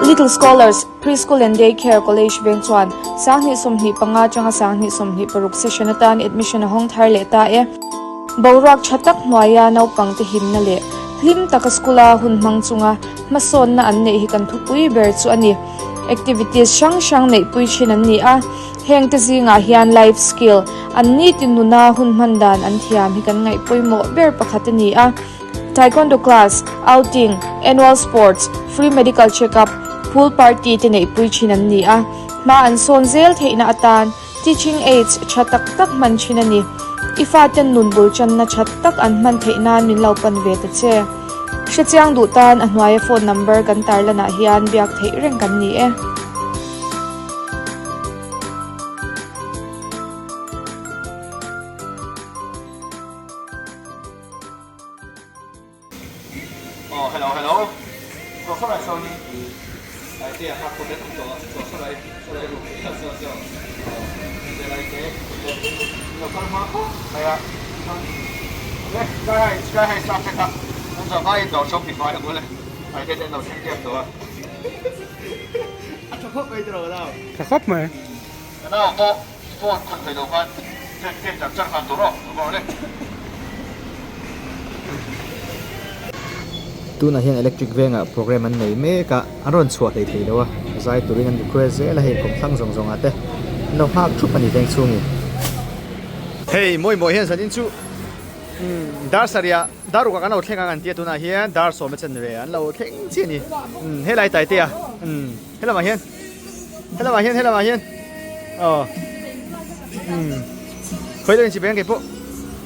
Little Scholars Preschool and Day Care College veng chuan 2025 atanga 2026 session atan admission a hawng thar leh ta e. Boruak tha tak hnuaia naupangte himna leh hlim taka school-a hun hmang chunga hmasawnna an neih hi kan thupui ber chu a ni. Activities hrang hrang neihpui thin an ni a, hengte zingah hian life skill, an nitin nuna hun hman dan an thiam hi kan ngaih pawimawh ber pakhat a ni a. Taekwondo class, outing, annual sports, free medical check-up, pool party te neihpui thin an ni a, hma an sawn zel theihna atan teaching aids tha tak tak hman thin a ni. I faten nun bul channa tha tak an hman theih nan min lo pan ve ta che. Hrechiang duh tan a hnuaia phone number kan tarlanah hian biak theih reng kan ni e. Aw hello hello chaw saw lai sawn in ai te a hak pawh vet awm tawh a chaw saw lai saw lai room hi saw saw aw te lai te te lo kal hma khawp mai a chuan le sky high sky high staff te kha an zawh vai in dawr chhawng ti fai ang ule ai te te an lo thleng tep tawh a a tha khawp mai tiraw ka nau tha khawp mai ka nau pawh phone khawih thei lo khan check check char char khan tur aw ka le. Tunah hian electric vengah program an nei mek a, an rawn chhuah hlei thei lo a, zai turin an request zel a hei kawmthlang zawng zawngah te an lo nghak thup a ni veng chhungin. Hei mawi mawi hian zanin chu dar sarih dar rukah kan lo thleng ang an tia tunah hian dar sawm a chen ve an lo thleng chiah a ni helai tai te a helamah hian helamah hian helamah hian aw khawi deuhin chi beng kei pawh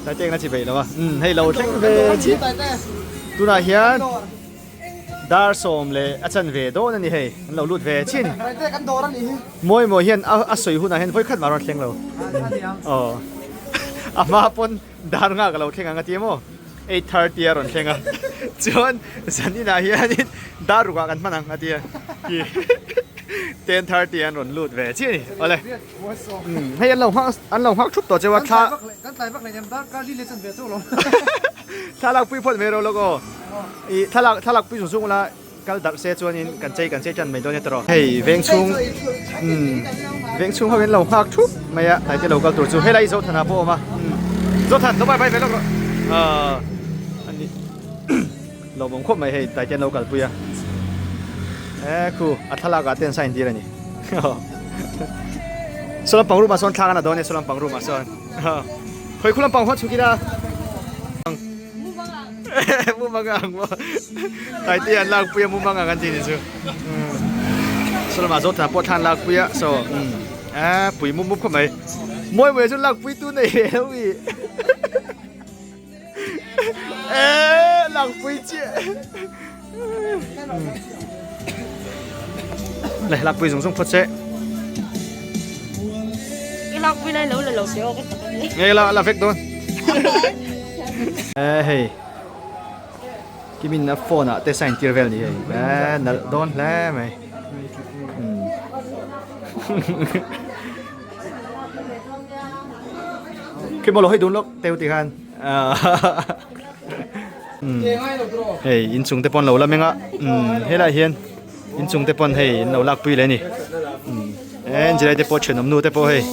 tai te engna chi bei lo a hei lo thleng ve chiah tunah hian dar sawm leh a chan ve dawn a ni hei an lo lut ve chiah a ni mawi mawi hian a sawi hunah hian vawikhat mah a rawn thleng lo aw a hma pawn Dar nga ka lo thleng ang a ti emaw? 8:30 a rawn thleng a, chuan zaninah hianin dar rukah kan hman ang a ti a, khi 10:30 an rawn lut ve chiah a ni. Awle, umm hei an lo nghak an lo nghak thup tawh cheu a, thla Kan tlai vak leh nem dar kar li leh chan ve chauh lo. Thlalak pui phawt mai ro lawk aw, ih thlalak thlalak pui zung zung ula. Kal darh se chuanin kan chei kan chei tan mai dawn e tawh. Hei veng chhung umm veng chhung ho in lo nghak thup mai a hnai te lo kal tur chu helai Zothana pawh a awm a umm Zothan lo bai bai ve lawk rawh ahh ani lo awm khawp mai hei tlai te an lo kalpui a e khu a thlalak ah te an sign tir a ni saw lampang room ah sawn thlak a na dawn e saw lampang room ah sawn khawi khu lampang huat chhuk ila. Mumang ang maw Taite an lak pui a mumang ang an ti ni chu saw lamah zawt hna pawh thla an lak pui a saw a pui mup mup khawp mai mawi mawi chu lak pui tu nei ve lo mi e lak pui chiah le lak pui zung zung phawt se lak pui lai lo la lo te aw ka nge la la vek dawn e hei kimin a phone ah te sign tir vel ni hei e nalh dawn hle mai khi maw lo hei dun lawk teu ti khan Hei inchung te pawn lo la meng a helai hian inchung te pawn hei an lo lakpui leh a ni en zirlai te pawh thenawm nu te pawh hei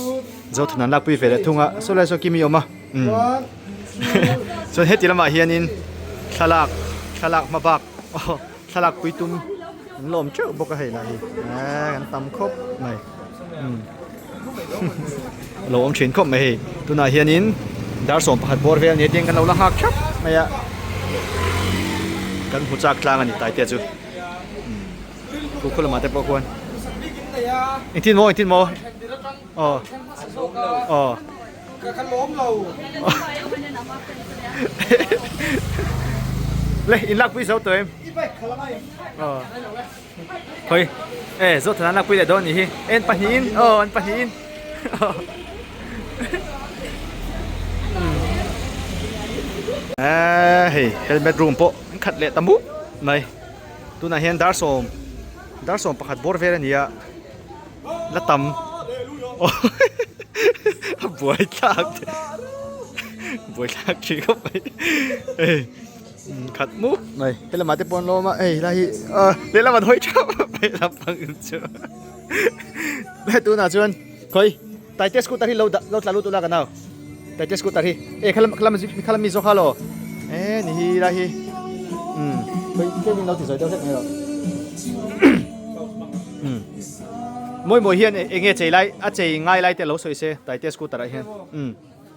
Zothana an lakpui ve leh thung a saw lai saw Kimi a awm a chuan heti lamah hianin thlalak thlalak hma bak aw thlalak pui tum an la awm teuh bawk a hei lah hi an tam khawp mai. Lo awm thin khawp mai hei tunah hianin dar 11 bawr vel nia tiang kan lo la nghak thap mai a kan hmu chak tlang a ni taite chu khu khu lamah te pawh khuan engtin maw engtin maw aw aw le in lak pui zo tawh em aw Khawi e Zothana lakpui leh dawn nih hi en pahnihin aw an pahnihin e hei helmet room pawh an khat leh ta mup mai tunah hian dar sawm dar sawm pakhat bawr vel a ni a la tam a buai thlak buai thlak thin khawp mai hei. Khat mup mai helamah te pawh an lawm a hei helai hi ah lehlam an hawi theuh mai lampang chu hei tunah chuan khawi Taite scooter hi lo dah lo tla lut ula ka nau Taite scooter hi e khalam khalam khalam mi zawk kha law e ni hi lai hi um khawi tlem in lo ti zawi deuh hlek mai rawh um mawi mawi hian eng nge chei lai a chei ngai lai te lo sawi se Taite scooter ah hian um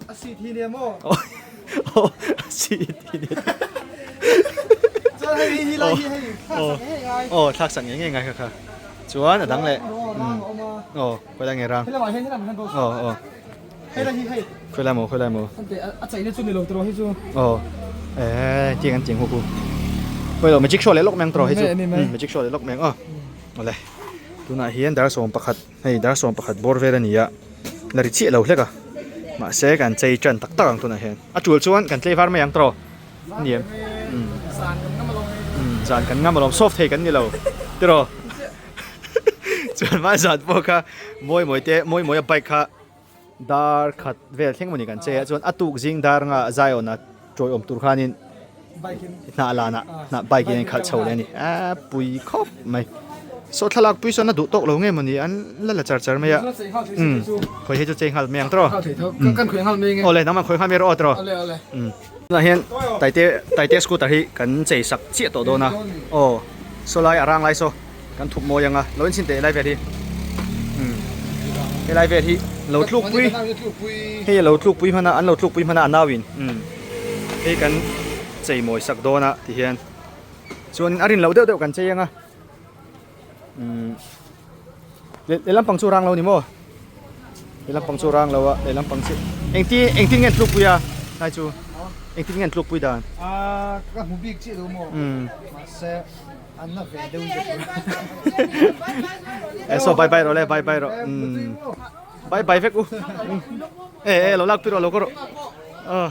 A seat hi nia maw? Aw, a seat hi nia. Chuan hei hi lai hi hei thlak sak ngei ngai. Aw, thlak sak ngei ngei ngai kha kha. Chuan a dang leh. Aw, khawi lai nge rang? Hei lamah hian helamah hian boss. Aw, aw. Hei lai hi hei. Khawi lai maw, khawi lai maw? Hante a chaina chu ni lo tawh hei chu. Aw, eh tiang an tiang hu hu. Khawi lo magic show leh lawk mai ang tawh hei chu. Magic show leh lawk mai ang aw. Awle. Tunah hian dar 11 Hei dar 11 bawr vel a ni a, la ri chiah lo hlek a, mahse kan chei tan tak tak ang tunah hian. A tul chuan kan tlei var mai ang tawh a ni em? Umm zan kan ngam alawm, soft thei kan ni lo tiraw? Chuan hma zan pawh kha mawi mawi te, mawi mawi a bike kha dar khat vel thleng mawni kan chei a, chuan a tuk zing dar nga Zion a tawiawm tur khanin hnah lanah hnah bike in a inkhalh chho leh a ni a pui khawp mai saw thlalak pui sawn a duh tawk lo nge mawni an la la char char mai a umm khawi hi chu chei nghal mai ang tawh aw le nangmah khawi nghal mai rawh aw tawh umm tunah hian taite taite scooter hi kan chei sak chiah tawh dawn a aw saw lai a rang lai saw kan thup mawi ang a lo inchhin teh helai vel hi umm helai vel hi lo tluk pui hei a lo tluk pui hman a an lo tluk pui hman a a nau in umm hei kan chei mawi sak dawn a ti hian chuan a rin loh deuh deuh kan chei ang a umm lehlam pang chu rang lo ni maw lehlam pang chu rang lo a lehlam pang chu engti engtin nge an tluk pui a tlai chu engtin nge an tluk pui dan ah ka hmu bik chiah lo maw mahse An la ve deuh zet mai. Eh so bye bye rawh le bye bye rawh. Um bye bye vek u. Eh eh lo lak pi rawh lo ka rawh. Ah.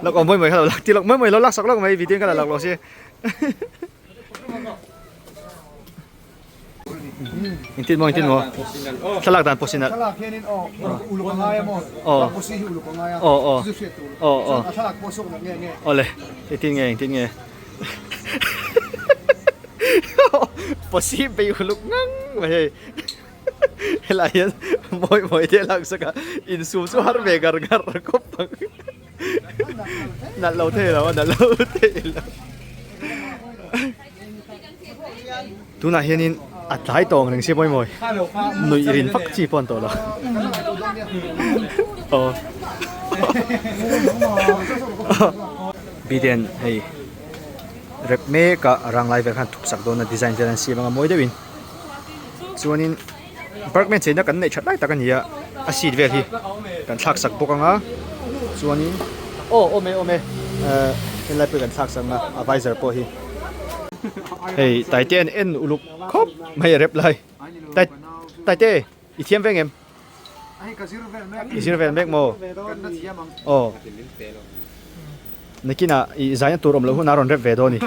Lak awm moi moi kha lo lak ti lak moi moi lo lak sak lak mai video in ka la lak lo si. Engtin maw engtin maw thlalak dan pawh sin a Thlalak hianin aw uluk a ngai a maw aw posi hi uluk a ngai a aw aw chu chu hriat tur aw aw chuan a thlalak pawh sawk nak nge nge awle engtin nge engtin nge posi bei uluk ngang mai hei helai hian mawi mawi te lak sak a insum chu har ve gar gar khawp ang nalh lo thei lo a nalh lo thei lo. Tunah hianin a tlai tawng reng si mawi mawi nuih rin vak chi pawh an tawh lo. Aw. Biden hei rep mek a a rang lai vel khan thup sak dawn a design vel an siam anga mawi deuhin chuanin Bergman cheina kan neih that lai tak a ni a a seat vel hi kan thlak sak bawk anga chuanin aw awm e awm e ehh helai pawh hi kan thlak sak anga a visor pawh hi hei taite an en uluk khawp mai a rep lai tai taite i thiam veng em i zir vel mek maw aw Nakinah i zaina tur awm loh hunah a rawn rep ve dawn a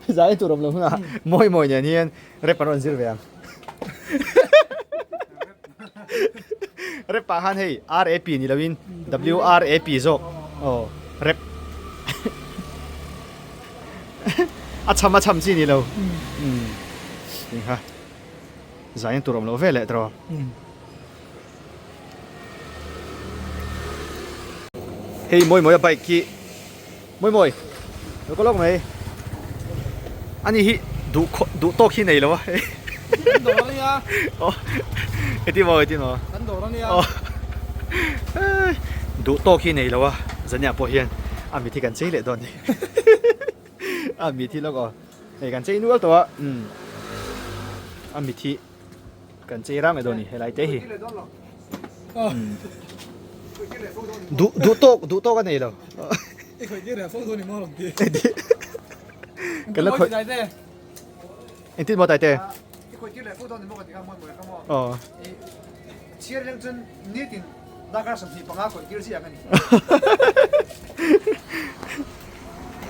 ni zaina tur awm loh hunah mawi mawi nen hian Rep an rawn zir ve ang. Rep ah khan hei RAP ni loin WRAP zawk. Aw rep. A chham a chham chi ni lo. Umm. Eng kha. Zain tur awm loh ve leh tawh. Hei mawi mawi a bike hi. Mawi mawi lo ka lawk mai ani hi duh khaw duh tawk hi nei lo a Kan dawr ania aw eti maw eti maw Kan dawr ania aw duh tawk hi nei lo a zaniah pawh hian a mit hi kan chei leh dawn ni a mit hi lawk aw hei kan chei nual tawh a umm a mit hi Kan chei rang leh dawn ni helai te hi. Duh duh tawk duh tawk a nei lo. I khawih tir reh fo dawn ni maw rawn ti. Kan la khawih. Engtin maw Taite? I khawih tir leh fo dawn ni maw ka ti kha mawi mawi kha maw. Aw. I chhiar leng chuan nitin darkar 25 khawih tir chiah ang a ni.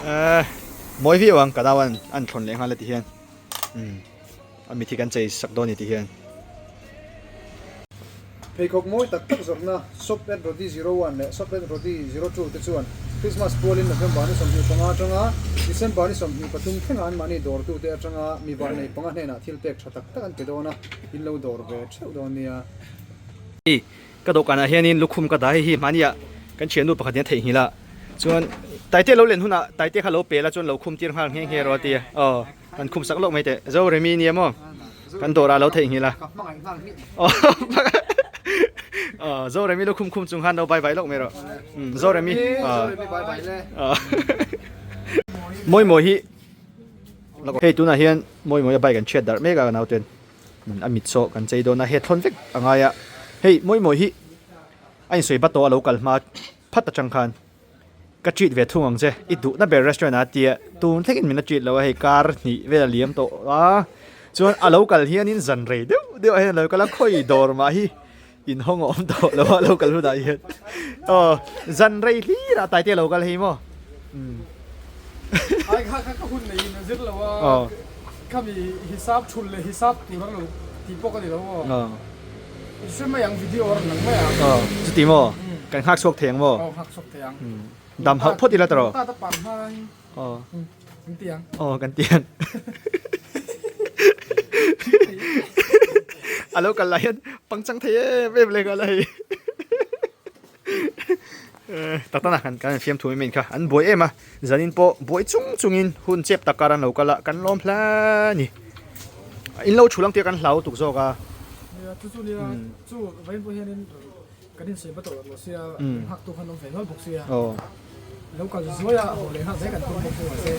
Eh mawi viau ang ka nau an an thlawn leh nghal a ti hian. Umm. A mit hi kan chei sak dawn a ni tih hian. Pheikhawk mawi tak tak zawrhna Shop at Rodi 01 leh Shop at Rodi 02 te chuan Christmas pualin November ni 25 atanga December ni 23 thlengah anmahni dawrtute atanga mi vannei panga hnenah thil pek tha tak tak an pe dawn a, in lo dawr ve theuh dawn nia. Ka dawhkanah hianin lukhum ka dah hei hi hmaniah kan thiannu pakhat hian a theihnghilh a chuan Taite lo len hunah Taite kha lo pel a chuan lo khum tir nghal nghe nghe rawh a ti a aw kan khum sak lawk mai teh Zoremi nia maw kan dawrah a lo theihnghilh a aw Zoremi lukhum khum chung khan lo bye bye lawk mai rawh Zoremi aw Mawimawi hi hei tunah hian Mawimawi a bike an chhiat darh mek a ka nauten. A mit saw kan chei dawn a, he thlawn vek a ngai a, hei mawi mawi hi a insawi bat tawh a lo kal hma phat atang khan ka treat ve thung ang che, i duhna ber restaurant ah a tia tun thlengin min la treat lo a, hei kar hnih vel a liam tawh a, chuan a lo kal hianin zan rei deuh deuh ah hian a lo kal a, khawi dawr mah hi inhawng a awm tawh lo a lo kal hunah hian aw zan rei hlir ah Taite a lo kal hei maw umm. Ai kha kha ka hun neiin a zir lo a khami hisap thul leh hisap tur a lo tih pawh ka ni lo aw i hre mai ang video a rawn lang mai ang. Aw chuti maw kan nghak chhuak thei ang maw? Aw nghak chhuak thei ang. Dam hauh phawt ila tawh. Ta ta pang hma in. Aw. Kan ti ang. Aw kan ti ang. A lo kal lai hian pangchang thei em em leh nghal a hei. Tak tak a kan kan fiam thu em em kha an buai em a zanin pawh buai chung chungin hun chep tak kar an lo kal a kan lawm hle a ni. In lo thu lang tia kan hlau tuk zawk a. Nia chu chu nia chu vawiin pawh hianin Kan insawi va tawh lo sia, nghaktu khan awm ve nual bawk sia. Lo kal zuai a, haw leh nghak zel kan tum bawk chu mahse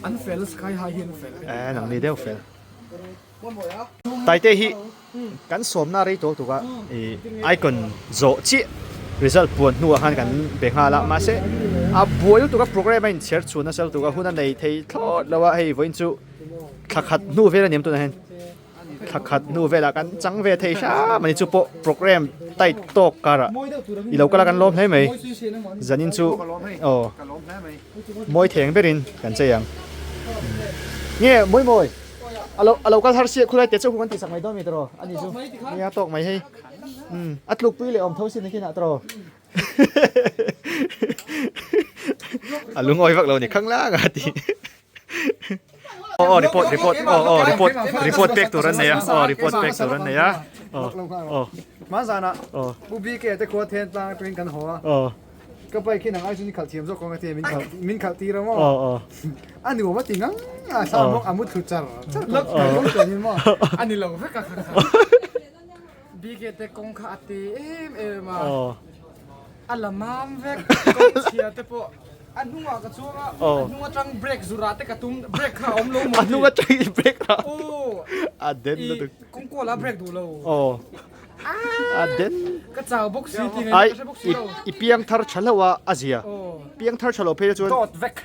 an fel, sky high hi an fel. Eh, nang ni deuh fel. Taite hi kan sawmna rei tawh tuk a, i icon zawh chiah result puan hnuah khan kan be nghal a, mahse a buai lutuk a program a inchher chhun nasa lutuk a, hun a nei thei thlawt lo a, hei vawiin chu thla khat hnu vel a ni em tunah hian. Thla khat hnu velah kan chang ve thei hram a ni chu pawh program tight tawk karah i lo kal a kan lawm hle mai zanin chu aw mawi theng berin kan chei ang nge mawi mawi a lo a lo kal har sia khulai te chu kan tihsak mai dawn mi tawh a ni chu nia tawk mai hei a tlukpui leh awm tho sin a kinah tawh a lungawi vak lo ni khang lang a ti. Aw aw report report aw aw report report pek tur an nei a aw report pek tur an nei a aw aw Hmanzana Pu BK te khua then tlang atangin kan haw a aw ka bike hi nang ai chuan i khalh thiam zawk kawng a tia min khalh min khalh tir a maw aw aw a nuam a ti ngang a thla bawk a mu thlu char char tawh kawng chuan in maw a ni lo vek a kha kha BK te kawng kha a ti em em a A la mam vek, kawng chhia te pawh a hnungah ka chuang a, a hnung atang brake zurah te ka tum, brake kha a awm lo maw A hnung atang i brake a Aw A den lutuk. I kawng kual a brake duh lo. Aw A den. Ka chau bawk si ti ngaihna ka hre bawk si lo. I piang thar tha hlauh a a zia. Piang thar tha lo phei te chuan. Dawt vek.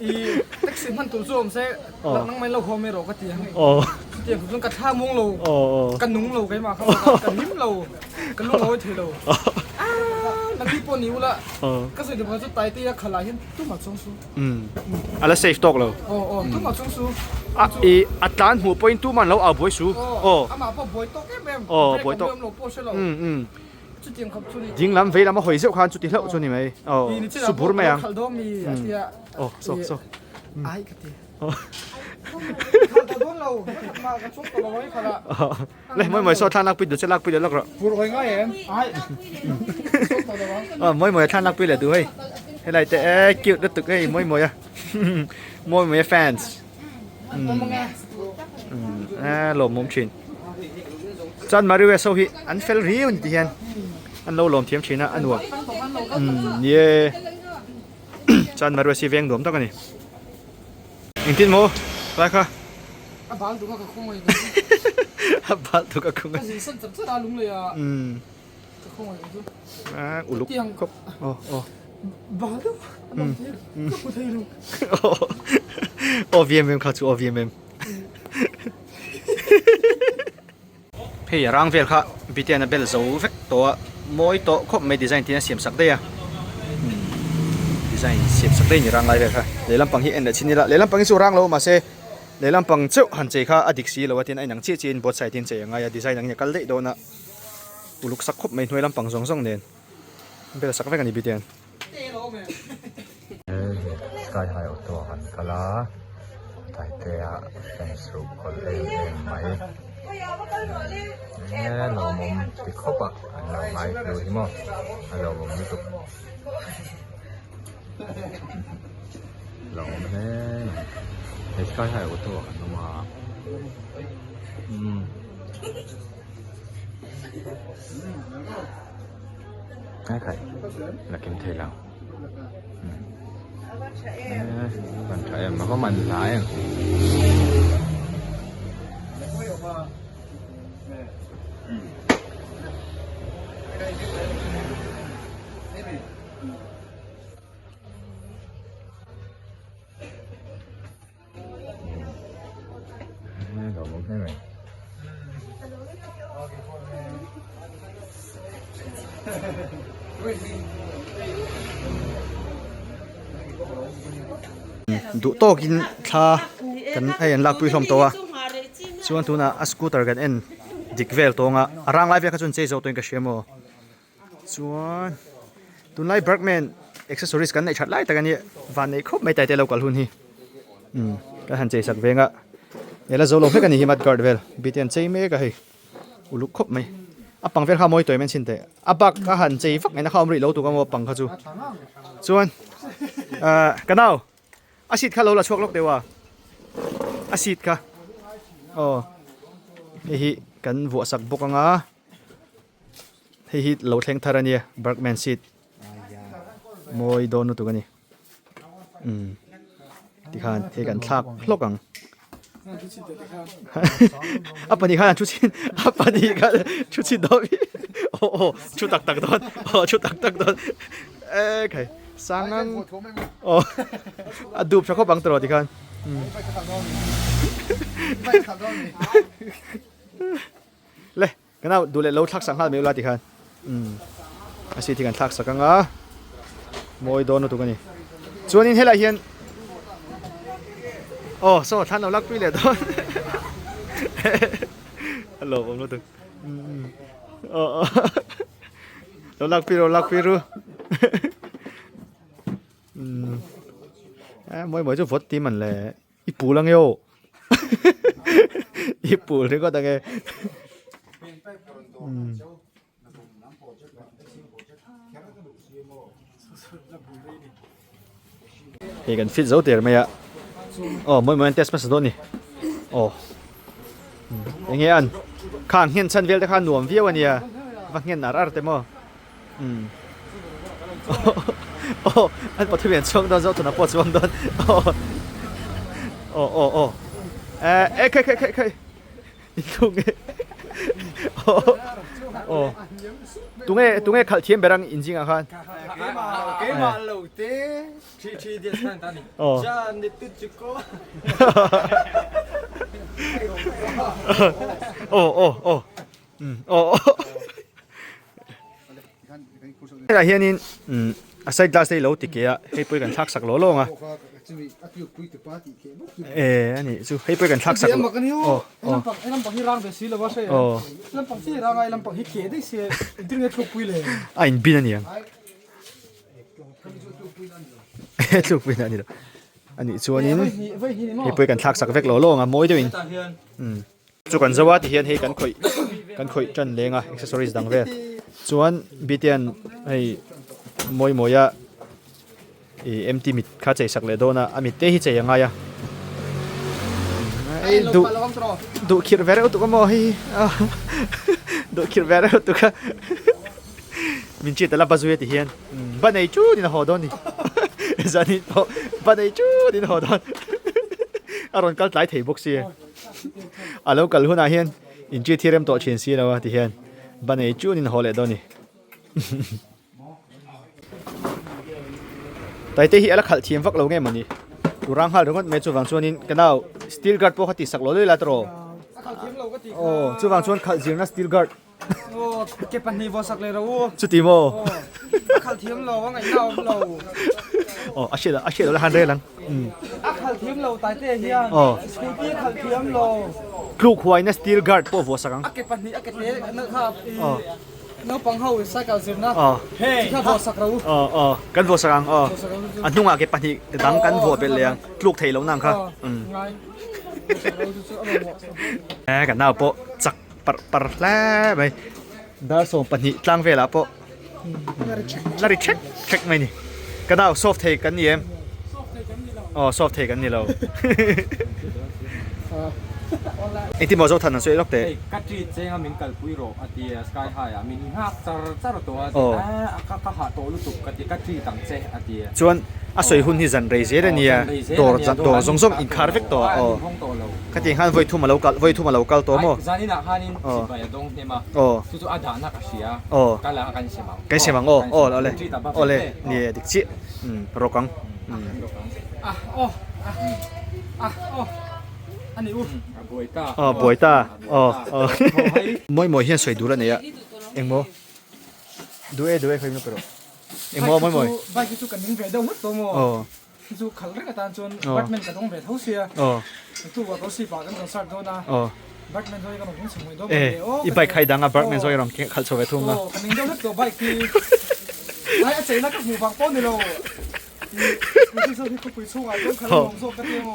I taxi hman tur chu awm se nang mai lo haw mai rawh ka ti ang. Chutiang khawp chuan ka thla muang lo, ka nung lo keimah kha ka hlim lo, ka lungawi thei lo. Nangni pawh ni ula ka sawi duh chu Taite a khalh ah hian tumah chuang su. A la safe tawk lo. Aw aw tumah chuang su. I a tlan hmuh pawhin tuman lo au buai su. Amah pawh buai tawk em em. Buai tawk. Brake awm lo pawh hre lo. Ding lam vei lam a hawi zeuh khan chuti hlauh chu ni mai. Aw, su bur mai ang. Aw, saw, saw. Le, mawi mawi saw thlan lakpui duh che lakpui leh lawk rawh. Aw, mawi mawi a thlan lakpui leh duh hei. Helai te e cute lutuk hei mawi mawi a. Mawi mawi a fans. A lawmawm thin. Chuan Maria so hi an fel riau ni ti hian an lo lawm thiam thin a a nuam. Umm ni e chuan Maria si veng nuam tak a ni. Engtin maw tlai kha? A bal tuk a ka khawngaih A bal tuk a khawngaih. Ka zin san chak chak a lung lei a. Ka khawngaih chu. A uluk khawp. Aw aw. Bal deuh a bang thei ka hmu thei lo. Aw VMM kha chu aw VMM. Hei a rang vel kha Bitean a bel zo vek tawh a mawi tawh khawp mai design tin a siam sak daih a design siam sak daih a ni rang lai vel kha lehlam pang hi en leh chin ila lehlam pang hi chu rang lo mahse lehlam pang chauh han chei kha a dik si lo a tin a inang chiah chiah in both side in chei a ngai a design ang in a kal daih dawn a uluk sak khawp mai hnuai lampang zawng zawng nen bel sak vek a ni Bitean. Sky High Auto ah kan kal a, Taitea fans ruh kawlh em em mai. Eee lawmawm ti khawp a an lo ngai hlu hi maw a lawmawm lutuk. Lawmawm hle mai. He Sky High Auto ah kan awm a. Umm. Ai khai la kim thei lo man tha em a va man hla em. Duh tawkin thla kan hei an lakpui hlawm tawh a chuan tunah a scooter kan en dik vel tawng a a rang lai vel kha chuan chei zawk tawhin ka hria maw. Chuan tunlai Bergman accessories kan neih that lai tak a nia van neih khawp mai taite lo kal hun hi umm kan han chei sak veng a ela zo lo vek a ni hi mud guard vel bite an chei mek a hei uluk khawp mai a pang vel kha a mawi tawih mai an chhin teh a bak a han chei vak ngaihna kha a awm rih lo tuk a maw a pang kha chu chuan ahh ka nau A seat kha lo la chhuak lawk deuh a, a seat kha aw hei hi kan vuah sak bawk ang a, hei hi lo thleng thar a nia Bergman seat mawi dawn lutuk a ni umm tikhan hei kan thlak hlawk ang a pahnih khan an thu chhin a pahnih khan thu chhin dawn aw aw thu tak tak dawn aw thu tak tak dawn e khai. Sangang aw a dup tha khawp ang tawh tikhan le kan au duh leh lo thlak sak nghal mai ula tikhan a si thi kan thlak sak anga mawi dawn lutuk ani chuanin helai hian aw saw thlan lo lak pui leh dawn a lawmawm lutuk aw aw Lo lak pi ru, lak pi ru. um. Eh, moi moi chu vot ti man le. I pul ange o. I pul ri got ange. Um. Hei kan fit zo der mai a. Aw mawi mawi an test hmasa dawn ni. Aw. Enge an kha nghen chhan vel te kha nuam viau ania. Va nghen ar ar te maw. Um. Aw an pathum hian chhuang dawn zawk tuna pawh chuang dawn. Aw. Aw aw aw. Eh eh khai khai khai khai. Tunge aw tunge tunge khalh thiam ber ang inzing ah khan keimah lo te thi thi dia san ta ni cha ni tu chu ko aw aw aw aw Hetah hianin a side glass te hi lo ti ke a, hei pawh hi kan thlak sak lawh lawng a. E a nih chu hei pawh hi kan thlak sak lawh aw aw a in bin a ni ang tlukpui na a ni lo a nih chuanin hei pawh hi kan thlak sak vek lawh lawng a mawi deuhin. Chu kan zo a ti hian hei kan khawih kan khawih tan leng a accessories dang vel chuan bitian hei mawi mawi a ih empty mit kha chei sak leh dawn a a mit te hi chei a ngai a ei duh duh khirh ve reuh tuk a maw hei duh khirh ve reuh tuk a min chit ala bazui a ti hian ba nei chun in a haw dawn ni zanin pawh ba nei chun in a haw dawn a rawn kal tlai thei bawk sia. A lo kal hunah hian inchi thi rem tawh thin si lo a ti hian ban ei chunin haw leh dawn a ni. Taite hi a la khalh thiam vak lo nge mawni? Tu rang nghal ringawt mai chuvang chuanin ka nau steel guard pawh kha tih sak lo leh la tawh. Aw chuvang chuan khalh zirna steel guard. Aw ke pahnih vaw sak leh rawh u. Chuti maw? Aw a khalh thiam lo a ngaihna awm lo. Aw a hriat a hriat lo la han rel ang. A khalh thiam lo Taite hian scooty a khalh thiam lo. Tluk huaina steel guard pawh vaw sak ang. A ke pahnih a ke te na kha i. Naupang ho cycle zirna chi kha vawh sak ro. Aw aw kan vawh sak ang aw. A hnungah ke pahnih dang kan vawh belh leh ang tluk theih loh nang kha. Ngai. Kan nau pawh chak parh parh hle mai. Dar 20 tlang velah pawh la ri thek thek mai ni. Ka nau soft thei kan ni em? Aw soft thei kan ni lo. Engtin maw Zothan an sawi lawk teh? Hei ka treat cheng a min kalpui rawh a ti a sky high ah min nghak char char tawh a ti a ka ka hah tawh lutuk ka ti ka treat ang che a ti a. Chuan a sawi hun hi zan rei zel a nia dawr dawr zawng zawng inkhar vek tawh a aw ka ti khan vawi thum a lo kal vawi thum a lo kal tawh maw? Ai zanin ah khanin sipai a dawng hnem a chu chu a dahna ka hria kal ang a kan sem ang kan sem ang aw aw awle awle ni e dik chiah rawk ang. Ah aw ah ah aw. A ni u. A buai ta. Aw buai ta. Aw aw. Mawi mawi hian sawi dur a nei a. Engmaw? Duh e duh e khawi min pe rawh. Engmaw mawi mawi? Bike hi chu kan ning ve deuh ngawt tawh maw? Aw. Hi chu khalh reng atan chuan Batman ka dawng ve tho sia. Aw. Tu ah Rosy pa kan concert dawn a. Aw. Batman zawi ka rawn keng chho mai dawn maw le aw. I bike khai dang a Batman zawi rawn khalh chho ve thung a. Aw ka ning deuh hlek tawh bike hi. Ai a cheina ka hmuh vang pawh ni lo.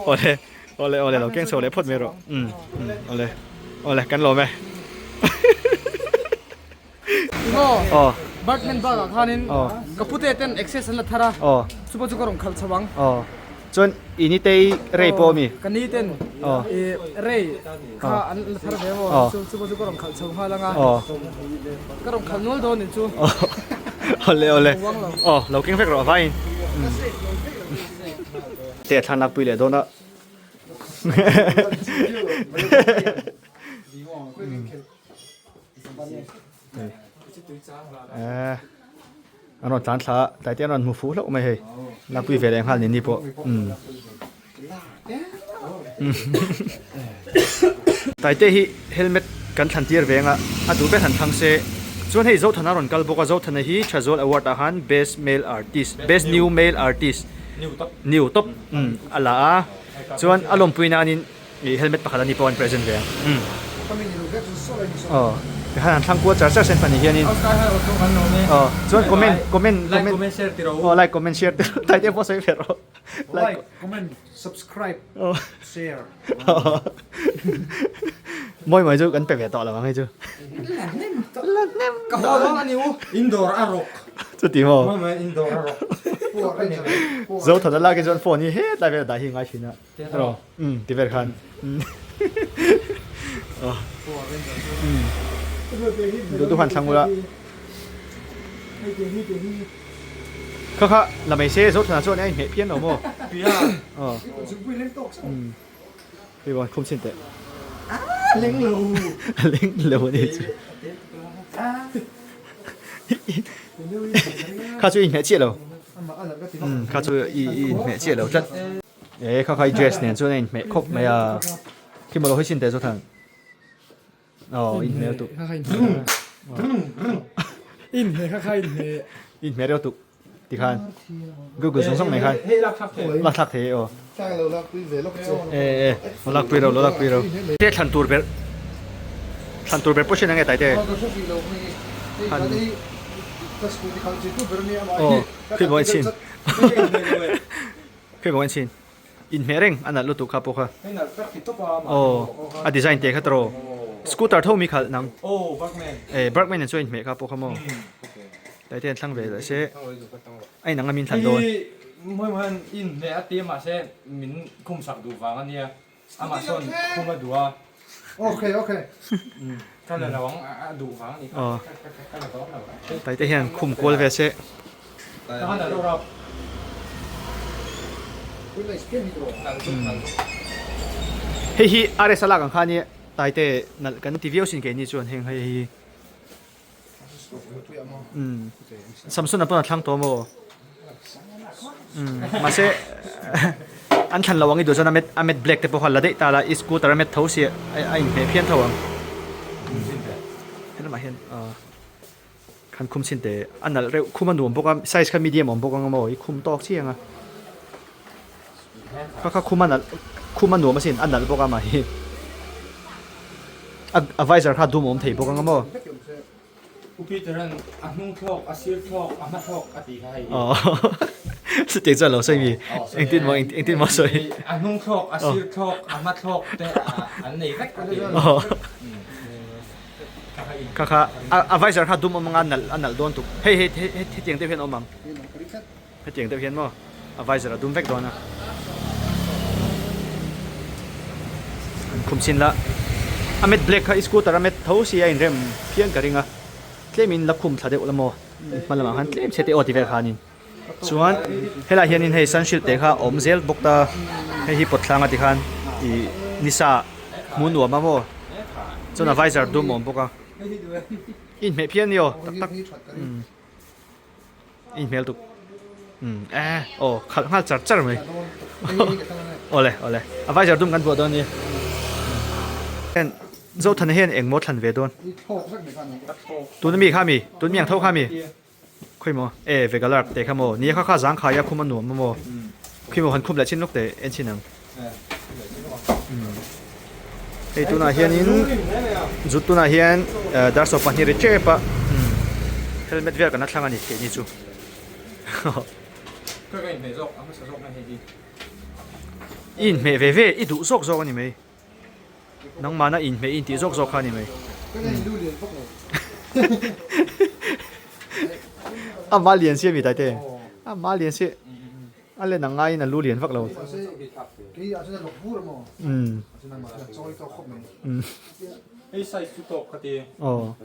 Awle awle awle lo keng chho leh phawt mai rawh umm awle awle kan lawm e Aw Birdman bak ah khanin ka pute ten access an la thar a chu pawh chu ka rawn khalh chho ang aw chuan i ni tei rei pawh ami ka ni ten i rei kha an la thar ve maw chu pawh chu ka rawn khalh chho nghal ang a ka rawn khalh nual dawn ni chu Awle awle aw lo keng vek rawh vaiin te a thlan lakpui leh dawn a eh an rawn tlan thla a tlai te an rawn hmu fuh hlauh mai hei lakpui ve leh nghal ni ni pawh umm Taite hi helmet kan thlan tir veng a, a duh ber han thlang se. Chuan hei Zothana rawn kal bawk a, Zothana hi Thazawl Award ah khan Best Male Artist, Best New Male Artist, New Top a la a, chuan a lawmpui nanin ih helmet pakhat a ni pawh an present ve ang. Aw tikhan han thlang kual char char sen pahnih hianin aw chuan comment comment comment aw like comment share ti rawh Taite pawh sawi ve rawh. Like comment subscribe share. Mawi mawi chu kan pe ve tawh lo ang hei chu. La hnem ka haw dawn a ni u. Indoor a rawk. Chuti maw? Mawi mawi indoor a rawk. Zothana lak hi chuan phone hi hetlai vel dah hi ngai thin a. Rawh. Um ti vel khan. Aw. Um. Duh duh han thlang ula. Kha kha la mai se Zothana chuan a inhmeh phian lo maw? Aw. Um. Hei bawn khum chhin teh. A leng lo. A leng lo a ni chu. Kha chu i inhmeh chiah lo. Um kha chu i inhmeh chiah lo tlat. E kha kha i dress nen chuan a inhmeh khawp mai a. Khi maw lo hawi chhin teh Zothan. Aw inhmeh lutuk. Inhmeh kha kha inhmeh. Inhmeh reuh tuk tikhan Google zawng zawng mai khan lak thlak thei e aw. E e lo lak pui ro lo lak pui ro. Te thlan tur ber thlan tur ber pawh hriat ang e Taite. Han aw khui maw en chhin khui maw en chhin. Inhmeh reng a nalh lutuk kha pawh kha. Aw a design te kha tawh scooter tho mi khalh nang. E Bergman in chuan inhmeh kha pawh kha maw. Tlai te an thlang ve leh se a inang a min thlan dawn. Mawi mawi hian inhmeh a ti mahse min khum sak duh vang a nia amah sawn khum a duh a. Okay okay. Ka la lo ang a duh vang a ni kha ka la dawn lo. Tlai te hian khum kual ve se. Hei hi RS a lak ang khan i Taite nalh kan ti viau sin keini chuan heng hei hi umm Samson a pawn a thlang tawh maw umm mahse an thlan lo ang i duh chuan a mat a mat black te pawh kha la daih ta la i scooter a mat tho si a inhmeh phian tho ang helamah hian ahh. Khan khum chhin teh a nalh reuh khum a nuam bawk a size kha medium awm bawk ang maw i khum tawk chiang a kha kha khum a nalh khum a nuam asin a nalh bawk a mah hi a visor kha dum awm thei bawk ang maw. Pu Peter-a'n a hnung thlawk, a sir thlawk, a hma thlawk a tih kha hei hi. Chutiang chuan lo sawi mi? Engtin maw engtin maw sawi? A hnung thlawk, a sir thlawk, a hma thlawk te an nei vek a ti. Kha kha a visor kha dum awm anga nalh a nalh dawn tuk. Hei hei hetiang deuh hian a awm ang. Hetiang deuh hian maw a visor a dum vek dawn a. An khum chin la a mat black kha i scooter a mat tho si a inrem phian ka ring a. Tlemin la khum thla deuh la maw hma lamah khan tlem chhe te aw ti vel khanin. Chuan helaiah hianin hei sunshield te kha a awm zel bawk ta hei hi pawt thlanga tikhan ih nisa hmuh nuam a maw chuan a visor dum a awm bawk a i inhmeh phian ni aw tak tak umm i inhmel tuk umm eh aw khalh nghal char char mai awle awle a visor dum kan vuah dawn nia Zothana hian engmaw thlan ve dawn tuna mi kha mi tun mi ang tho kha mi. Khawi maw? E, Vegalark teh kha maw? Nia kha kha zangkhai a khum a nuam a maw? Khawi maw han khum leh chin lawk teh en chin ang. Hei tunah hianin zut tunah hian dar sawp pahnih ri tep a helmet vel kan la thlang a ni keini chu. I inhmeh ve ve i duh zawk zawk a ni mai. Nangmahna inhmeh i intih zawk zawk kha a ni mai. A mah lian si a mi Taite. A mah lian si. A len ang ngaiin a lu lian vak lo. Umm. Hei size chu tawk ka ti.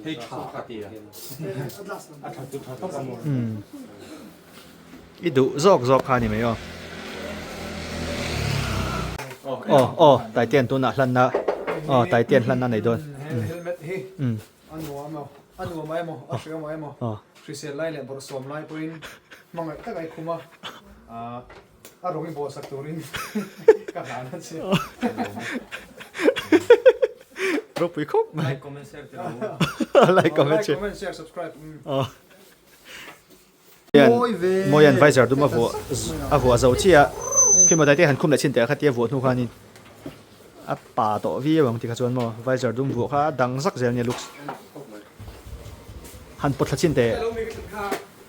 Hei tha ka ti a. A tha chu tha tawk a maw. I duh zawk zawk kha a ni mai aw. Aw aw Taitean tunah hlanna aw Taitean hlanna nei dawn. Helmet hi a nuam emaw a nuam emaw a hriam emaw hrisel lai leh bawrhsawm lai pawhin hmangaih tak a i khum a a rawng i bawlsak turin ka hlan a che. Ropui khawp mai. Like comment share te lo. Like comment share. Like comment share subscribe. Mawian visor dum a vuah a vuah zo chiah a, khi maw daite han khum leh chhin teh a khatia vuah hnu khanin a pa tawh viau ang tikha chuan maw visor dum vuah kha a dang zak zel nia looks han pawt thla chhin teh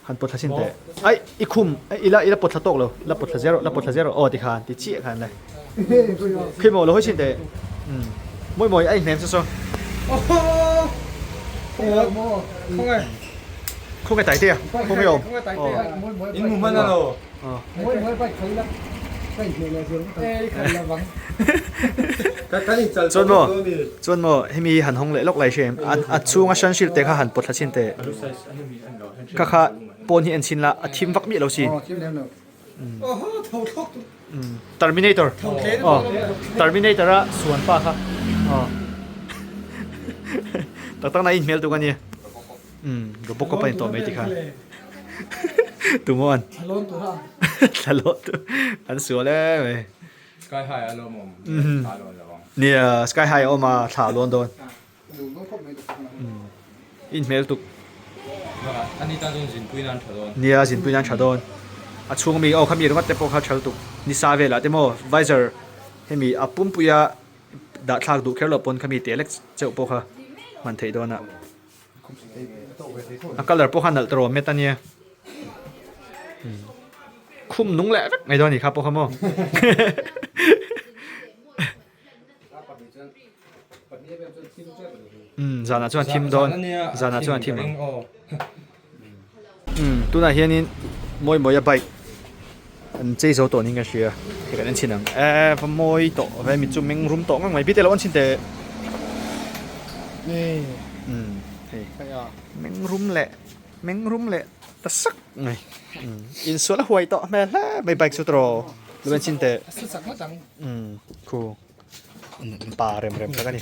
han pawt thla chhin teh ai i khum i la i la pawt thla tawk lo la pawt thla zel rawh la pawt thla zel rawh aw tikhan ti chiah khan le khi maw lo hawi chhin teh umm mawi mawi a inhnem chu saw. Khaw nge Taitea? Khaw nge awm? In hmu hman alo. Chuan maw chuan maw hemi hi han hawng leh lawk lai hre em? A chhunga hran hrilh te kha han pawt thla chhin teh. Kha kha pawn hi en chhin la a thim vak miah lo si. Terminator aw Terminator a suan pa kha aw tak tak na in hmel tuk ania um Robocop a in tawh mai tikhan tumaw an thla lawn tur an sual em mai Sky high a lawm awm thla lawn lo ang nia sky high a awm a thla a lawn dawn. In hmel tuk. Ani tan chuan zinpui nan tha dawn. Nia zinpui nan tha dawn. A chhung ami aw khami ringawt te pawh kha tha lutuk. Nisa velah te maw visor hemi a pumpuia dah thlak duh kher loh pawn khami te lek cheuh pawh kha hman theih dawn a. A colour pawh kha nalh tawh met ania. Khum nung leh vek mai dawn a ni kha pawh kha maw. Umm zanah chuan thim dawn zanah chuan a thim ang umm tunah hianin mawi mawia bike an chei zo tawh niin ka hria hei kan en chhin ang eee va mawi tawh ve mi chu meng rum tawh ngang mai bite lo an chhin teh umm hei meng rum leh meng rum leh ta sak mai umm insual a huai tawh hmel hle mai bike chu tawh lo en chhin teh. Umm khu pa rem rem tak a ni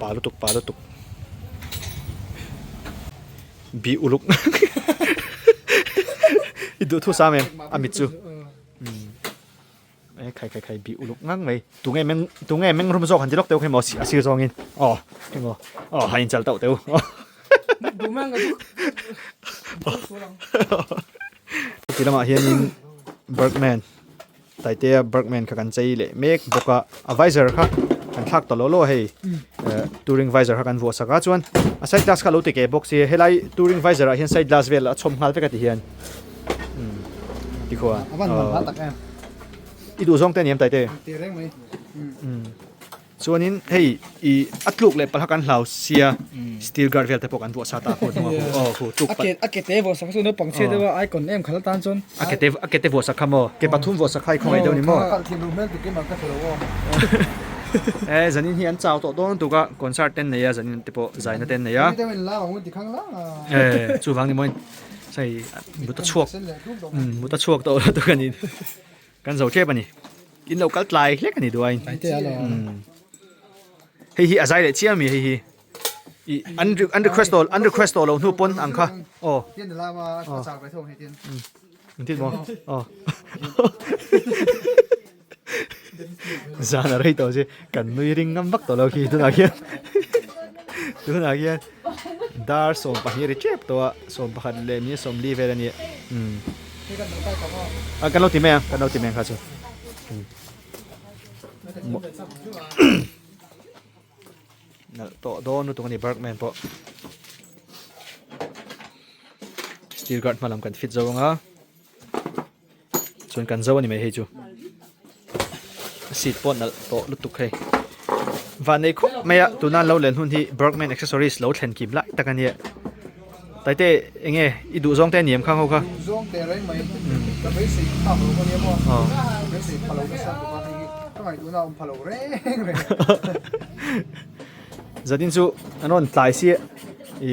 pa lutuk pa lutuk bih uluk i duh thu sam em a mit chu umm e khai khai khai bih uluk ngang mai tunge meng tunge meng rum zawk han ti lawk teuh kha emaw a sir zawngin aw emaw aw han inchal tauh teuh ti lamah hianin Bergman Taitea Bergman kha kan chei leh mek bawk a a visor kha kan thlak ta law law a hei eh touring visor kha kan vuah sak a chuan. A side glass kha a lo ti ke bawk si helai touring visor ah hian side glass vel a chhawm nghal vek a ti hian umm tikhua A van man hla tak em. I duh zawng te a ni em Taite? Ti reng mai. Umm chuanin hei i a tluk leh palh kha kan hlau sia steel guard vel te pawh kan vuah sa ta khu hnungah khu aw khu tluk palh. A ke te vuah sak chu naupang chhiat deuh a icon em khalh atan chuan. A ke te a ke te vuah sak kha maw ke pathum vuah sak kha i khawngaih deuh ni maw? Ka kalh thiam lo hmel tuk em a ka tha lo aw. E zanin hi an chau tawh dawn tuk a concert te an nei a zanin te pawh zaina te an nei a. Tui deuh in la ang ti khang la. E chuvang ni maw hei mut a chhuak mut a chhuak tawh lo tuk a ni. Kan zo tep a ni. In lo kal tlai hlek a ni duain. Hei hi a zai leh chiang mi hei hi. I an an request tawh an request tawh lo hnu pawn ang kha. Aw. An ti maw? Aw. Zan a rei tawh si kan nui ring ngam vak tawh lo khi tunah khian. Tunah khian dar 12 ri tep tawh a 11 leh mi 40 vel a ni. Umm. A kan lo ti mai ang kan lo ti mai ang kha chu. Nalh tawh dawn lutuk a ni Bergman pawh. Steel guard hma lam kan fit zo anga chuan kan zo a ni mai hei chu. Seat pawh nalh tawh lutuk hei. Van nei khawp mai a tuna an lo len hun hi Bergman accessories lo thlen kim lai tak a nia. Taite enge i duh zawng te a ni em khang ho kha? Duh zawng teh reng mai ka beisei phak lo a nia maw ka beisei pha lo nasa tuk a hei hi ka ngaihtuahna a awm pha lo reng reng. Zanin chu an rawn tlai si i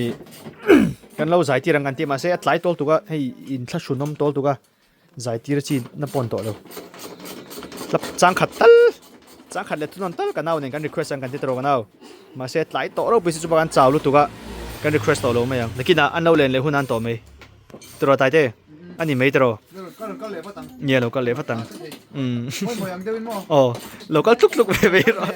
kan lo zai tir ang kan ti mahse a tlai tawl tuk a hei inthlahrunawm tawl tuk a. Zai tir chi na pawn tawh lo. Tlap chang khat tal chang khat leh thunawn tal ka nau nen kan request ang kan ti ta rawh ka nau. Mahse tlai tawh ropui si chu bak an chau lutuk a kan request tawh lo mai ang. Nakinah an lo len leh hun an tawh mai. Ti rawh Taite a ni mai ti rawh. Nia lo kal leh vat ang. Umm. Aw lo kal tluk tluk ve mai rawh.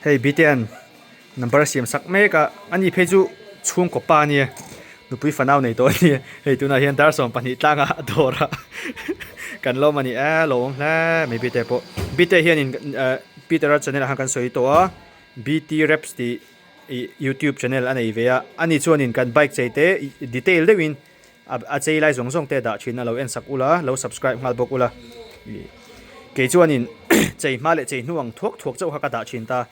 Hei Bitean number a siam sak mek a ani phei chu chhungkaw pa ania nupui fanau nei tawh ania hei tunah hian dar 12 tlanga a dawr a kan lawm a ni e lo awm hle mai Bite pawh Bite hianin eh Peter-a channel ah khan kan sawi tawh a BT Raps tih ih youtube channel a nei ve a ani chuanin kan bike chei te detail deuhin A chei lai zawng zawng te dah thin a lo en sak ula, lo subscribe nghal bawk ula. Kei chuanin chei hma leh chei hnu ang thuak thuak chauh kha ka dah thin ta.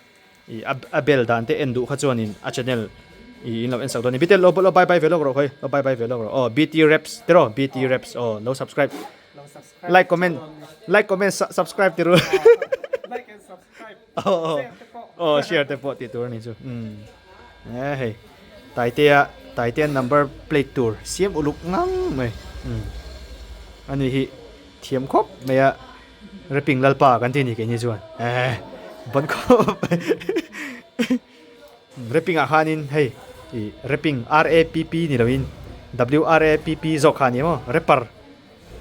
A bel dan te en duh kha chuanin a channel i in lo en sak dawn a ni. Bite lo lo bye bye ve lawk rawh khawi, lo bye bye ve lawk rawh. Aw BT Raps te rawh, BT Raps aw lo subscribe. Like comment like comment subscribe ti ru. Like and subscribe. Aw aw share te pawh tih tur a ni chu. Umm e hei Taitea Taitea number plate tur siam uluk ngang mai. Umm ani hi thiam khawp mai a rapping lalpa kan tih a ni keini chuan e ban khawp mai. Rapping ah khanin hei ih rapping R A P P ni loin W R A P P zawk kha a ni maw rapper.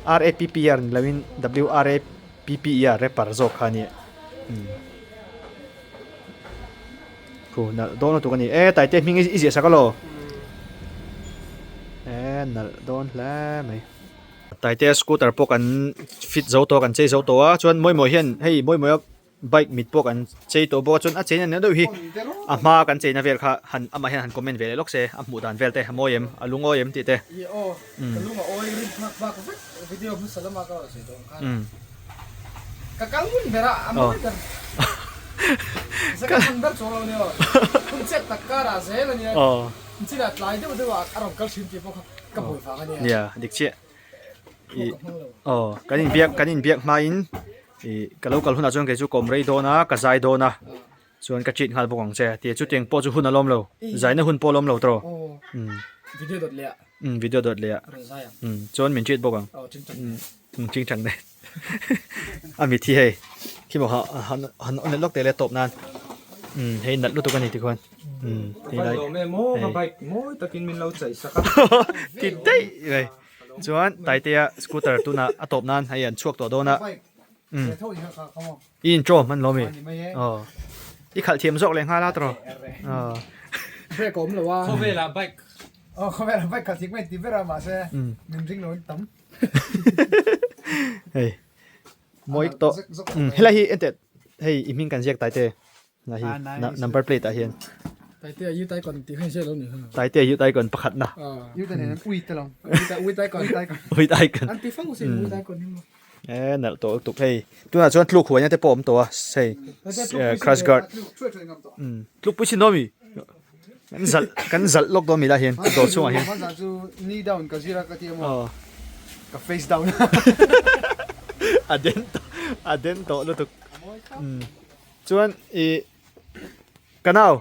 RAPPR ni loin WRAPPER rapper zawk kha a ni umm khu nalh dawn lutuk a ni e Taite hming i ziah sak alaw e nalh dawn hle mai. Taite scooter pawh kan fit zo tawh a kan chei zo tawh a chuan Mawimawia hian hei Mawimawia Bike mit pawh kan chei tawh bawk a chuan a cheina nen deuh hi a hma kan cheina vel kha han amah hian han comment ve leh lawk se a hmuh dan vel te a mawi em a lungawi em tih te. Ih aw ka lung a awi rin phak bak vek video hmasa lama ka rawn sawi tawh ang khan ka kal ngun ber a a mawi ber ka hman ber chuang lo nia aw hun chet tak karah zel a nia chinah tlai deuh deuh ah a rawn kal thin tih pawh kha ka buai vang a nia. Nia dik chiah ih aw kan inbiak kan inbiak hmain Ih ka lo kal hunah chuan kei chu ka awm rei dawn a, ka zai dawn a, chuan ka cheat nghal bawk ang che a ti a, chutiang pawh chu hun a lawm lo, zaina hun pawh a lawm lo tawh. Umm. Video dawt leh ah. Umm video dawt leh ah. Rawn zai ang. Umm chuan min cheat bawk ang. Aw ching chang nen. Umm ching chang nen. A mit hi hei khi maw han han on leh lawk teh le tawp nan. Umm hei nalh lutuk a ni tikhuan. Umm hei lai. Ka lawm em aw ka bike mawi takin min lo chaih sak a. Ti daih mai. Chuan Taitea scooter tunah a tawp nan hei an chhuak tawh dawn a. Umm. I intro hman lo mi? Aw. I khalh thiam zawk leh nghal a tawh. Aw. Brake a awm lo a. Khawvelah bike. Aw khawvelah bike khalh thiam mai ti ber a mahse min ring lo in tam. Hei. Mawi tawh. Helai hi enteh hei i hming kan ziak Taite. Helai hi number plate ah hian. Taite a Youth Icon tih kha in hriat lo nih kha. Taite a Youth Icon pakhat na. Youth nen an ui te lo. Youth Icon. Youth Icon. An ti fo sin Youth Icon hi maw. E nalh tawh lutuk hei. Tunah chuan tluk huaina te pawh awm tawh a hei crash guard. Tluk pui chin dawn mi? Kan zalh kan zalh lawk dawn mi lah hian dawr chhungah hian. Hmanzah chu knee down ka zir a ka ti a maw? Ka face down. A den tawh a den tawh lutuk. Chuan i ka nau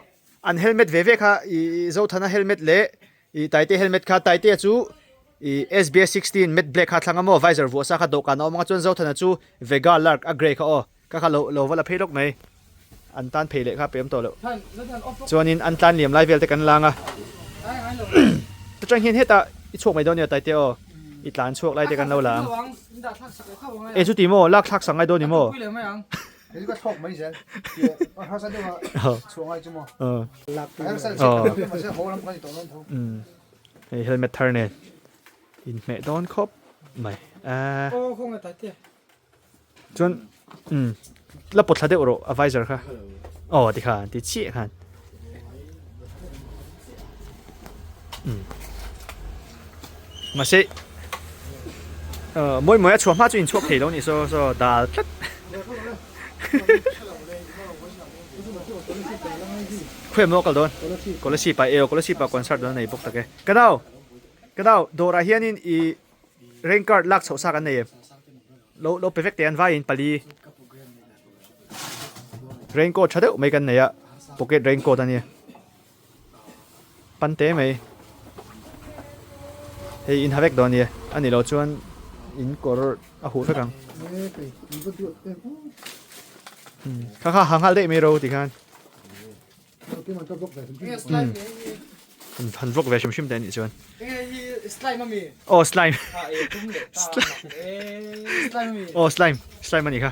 an helmet ve ve kha i Zothana helmet leh i Taite helmet kha Taitea chu i SBS 16 matte black kha thlang a maw visor vuah sa kha dawhkan a awm ang a chuan Zothana chu Vega Lark a grey kha aw. Ka kha lo lo va la phei lawk mai. An tan phei leh kha pe awm tawh loh. Chuanin an tlan liam lai vel te kan lang a. Chutang hian hetah i chhuak mai dawn nia Taite aw. I tlan chhuak lai te kan lo la ang. E chuti maw lak thlak sak ngai dawn ni maw? Hei helmet thar nen inhmeh dawn khawp mai. Chuan umm la pawt thla deuh rawh a visor kha aw ti khan ti chiah khan umm mahse ah mawi mawi a chhuah hma chu inchhuak thei lo a nih saw saw dal tlat khawi maw kal dawn Kolasib ah e aw Kolasib ah concert dawn a nei bawk tak e ka nau ka nau dawrah hianin ih Rain card lak chhoh sa kan nei em? Lo lo pe vek teh an vaiin pali. Rain coat tha deuh mai kan nei a, pocket rain coat a nia. Pan te mai. Hei in ha vek dawn a nia, a ni lo chuan in kawr a huh vek ang. Kha kha ha nghal daih mai ro tikhan. Han vlog ve hrim hrim te anih chuan. Slime ami. Oh slime. Oh slime. Slime anih kha.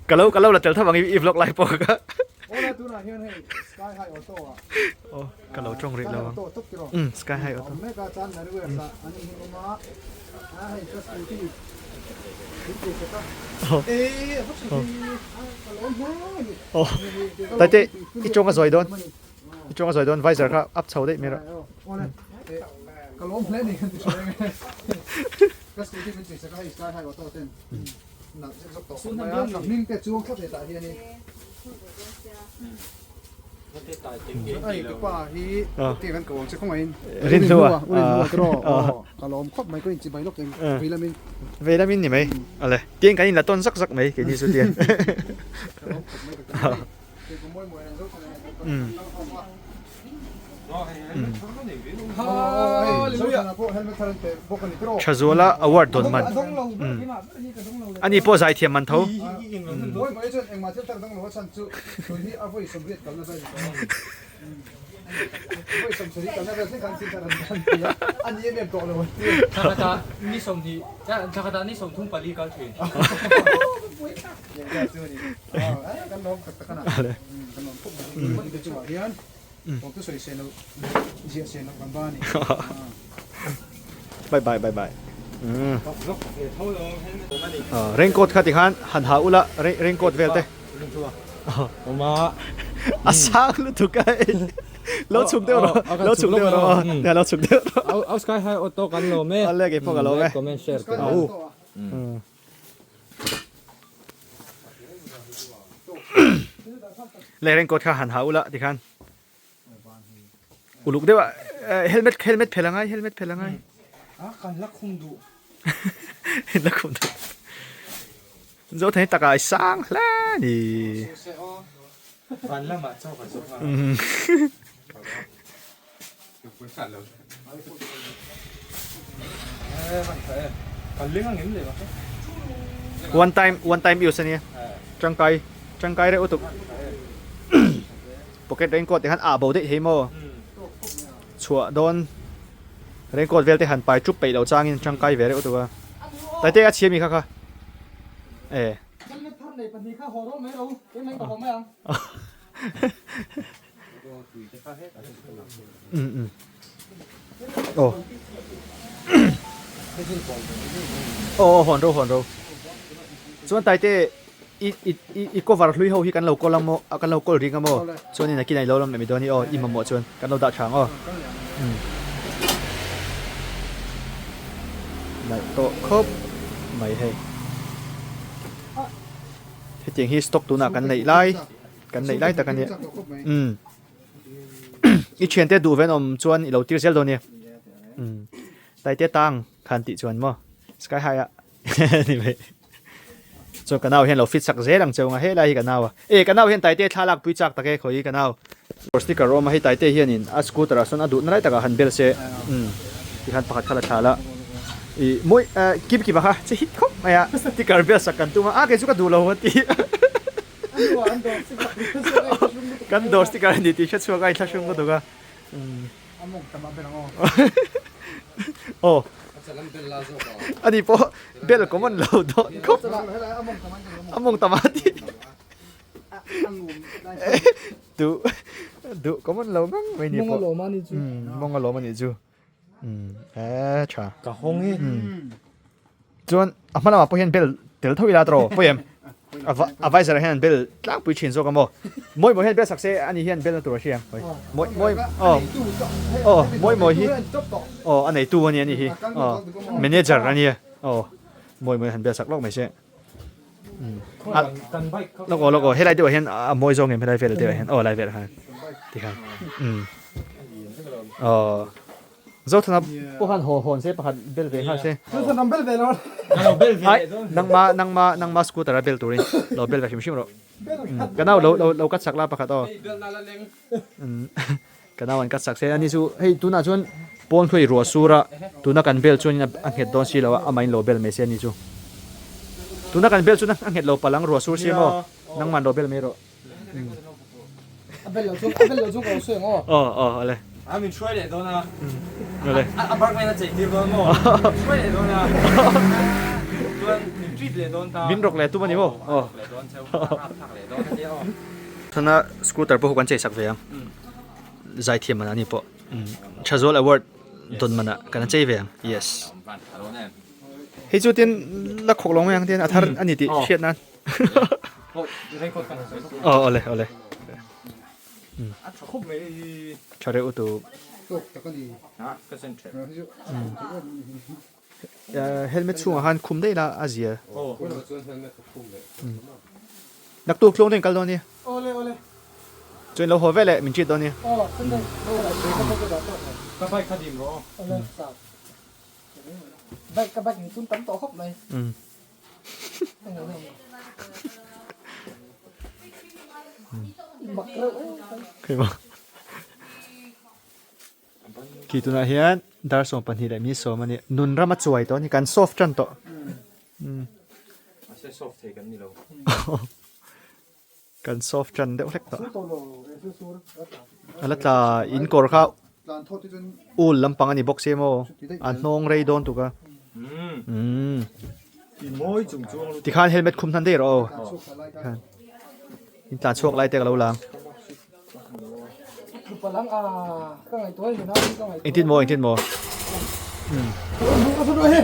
Ka lo ka lo la tel tho ang i vlog lai pawh kha. Oh ka lo tawng rih lo ang. Um sky high auto. Taite i tawng a zawi dawn i tawng a zawi dawn visor kha up chho daih mai rawh. Rinhlua Veilamin ni mai ale tiang kan inla tawn zak zak mai keini chu tiang Thazuala award dawn man ani pawh zaithiam man tho. Bye bye bye bye. Raincoat kha tikhan han ha ula raincoat vel te. A sang lutuk a lo chhuk deuh rawh lo chhuk deuh rawh nia lo chhuk deuh rawh. Au sky high auto kan lawm e. Alle keipawh ka lawm e. Like comment share te. Le raincoat kha han ha ula tikhan uluk deuh a helmet helmet phel angai helmet phel angai a kan la khum duh la khum duh zo thei taka i sang hle ni van lamah chaw ka zawng a One time one time use ania tangkai tangkai reuh lutuk pocket raincoat te khan ah bo daih thei maw chhuah dawn raincoat vel te han pai chup peih loh changin tangkai ve reuh lutuk a taite a chhia mi kha kha e. Aw. Aw hawn ro hawn ro. Chuan Taite i i i cover hlui ho hi kan lo kawl ang maw kan lo kawl ring ang maw chuanin nakinah i lo lam leh mai dawn hi aw i mamawh chuan kan lo dah tha ang aw. Nalh tawh khawp mai hei. Hetiang hi stock tunah kan neih lai kan neih lai tak a nia. Umm i thiante duh ven awm chuan i lo tir zel dawn nia. Umm Taite tang khan tih chuan maw sky high ah ni mai. Chuan ka nau hian lo fit sak zel ang cheu nga helai hi ka nau a. E ka nau hian Taite thla lak pui chak tak e khawi ka nau. Sticker awm a hei Taite hianin a scooter ah sawn a duhna lai takah han bel se umm tikhan pakhat kha la thla la i mawi eh kip kip a kha che hit khawp mai a sticker bel sak kan tum a a kei chu ka duh lo a ti kan dawr sticker a ni tih hre chhuak a inthlahrung ka dawk a umm aw ani pawh bel common lo dawn khawp a mawng tam a ti. Duh duh common lo ngang mai ni pawh. Mawng a lawm a ni chu. Mawng a lawm a ni chu. E tha. Ka hawng hi. Chuan a hma lamah pawh hian bel tel tho ila tawh pawi em? A visor ah hian an bel tlangpui thin zawk a maw? Mawi mawi hian bel sak se ani hian bel na tur a hria ang. Mawi mawi aw aw mawi mawi hi aw a neitu a ni a ni hi aw manager a nia aw mawi mawi han bel sak lawk mai se. Lawk aw lawk aw helai deuhah hian a mawi zawng em helai vel deuhah hian aw lai velah khan tikhan umm aw Zothana pawh khan haw hawn se pakhat bel ve nghal se Zothana bel ve lo ai nangma nangma nangma scooter a bel turin lo bel ve hrim hrim rawh ka nau lo lo lo cut sak la pakhat aw umm Ka nau an kat sak se ani chu hei tunah chuan pawn khawi ruah sur a tuna kan bel chuan a nghet dawn si lo a amah in lo bel mai se ani chu tuna kan bel chuan a nghet lo palh ang ruah sur si maw nangman lo bel mai rawh a bel lo chu a bel lo chu ka lo sawi ang aw aw aw ale a min hruai leh dawn a ale a park lane a chei tir dawn maw hruai leh dawn a chuan min treat leh dawn ta min rawk leh tum ani maw aw rawk leh dawn cheu a thlak leh dawn ania aw Thana scooter pawh kan chei sak ve ang zaithiam man ani pawh Thazual award dawn man ah kan chei ve ang yes hei chu tin la khawk lo mai ang tin a thar ani tih hriat nan aw awle awle tha reuh tu Helmet chhungah khan khum daih la a zia. Naktuk tluang te in kal dawn nia. Chuan lo haw vel eh min treat dawn nia. Khi tunah hian dar 12 leh 10 a ni. Nun ram a chuai tawh a ni. Kan soft tan tawh. Mahse soft thei kan ni lo. Kan soft tan deuh hlek tawh. A la tla in kawr kha ul lampang a ni bawk si maw? A hnawng rei dawn tuk a. Tikhan helmet khum hnan daih rawh aw. In tlan chhuak lai te ka lo lang. Engtin maw engtin maw.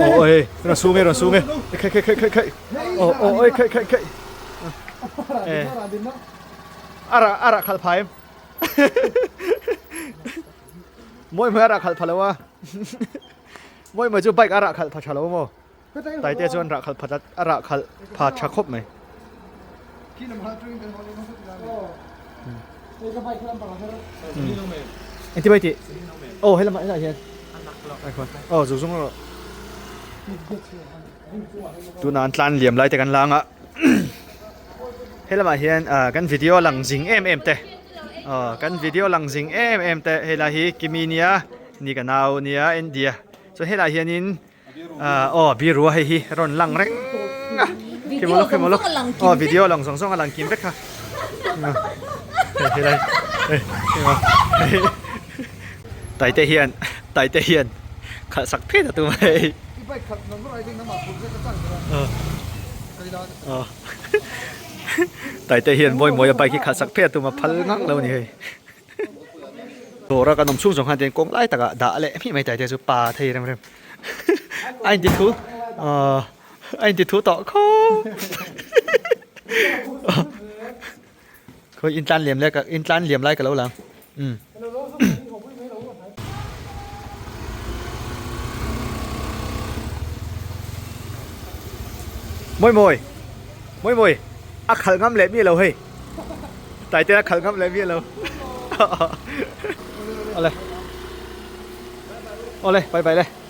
Oh oi rawn sung e rawn sung e. Khai khai khai khai khai. Oh oh oi khai khai khai. Eh. Ara ara khalh phai em. Mawi mawi ara khalh pha lo a. Mawi mawi chu bike ara khalh pha tha lo maw. Taite chuan rah khalh phat a rah khalh pha tha khawp mai. Engti mai tih? Aw helamah helaiah hian. Aw zuk zung rawh. Tunah an tlan liam lai te kan lang a. Helamah hian kan video lang zing em em te. Aw kan video lang zing em em te helai hi Kimi nia ni ka nau nia India. Chuan helaiah hianin Aw biru a hei hi rawn lang reng a Video zawng zawng a lang kim vek video lang zawng zawng a lang kim vek kha hei helai hei hei taite hian taite hian khalh sak phei ta tum hei taite hian mawi mawi a bike hi khalh sak phei ta tum a phal ngang lo a ni hei. Dawra kan awm chhung zawng khan tian kawng lai takah dah leh hmih mai taite chu pa thei rem rem a inti thu a inti thu tawh khawp. Khawi in tlan liam leh in tlan liam lai ka lo lang. Um. Mawi mawi. Mawi mawi. A khalh ngam leh miah lo hei. Taite a khalh ngam leh miah lo. Awle. Awle, bye bye le.